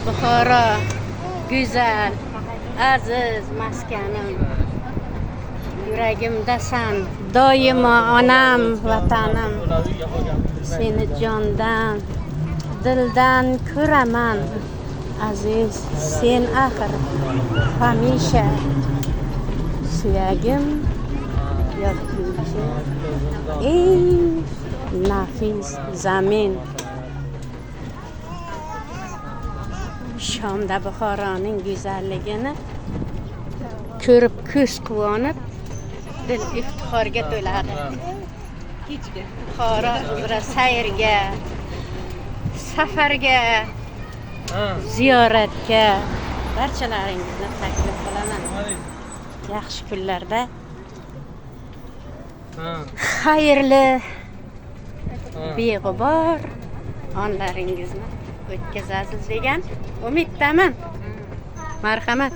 Buxoro go'zal, aziz maskanim. Yuragimdasan doimo onam, vatanim. Seni jondan, dildan ko'raman. Aziz sen axir hamisha suyagim yotguncha eng nafis zamin. Shomda Buxoroning go'zalligini ko'rib ko'z quvonib, dil iftixorga to'ladi. Buxoro uzra sayrga, safarga, ziyoratga barchalaringizni taklif qilaman. Yaxshi kunlarda xayrli, beg'ubor onlaringizni o'tkazasiz degan umiddaman. Marhamat.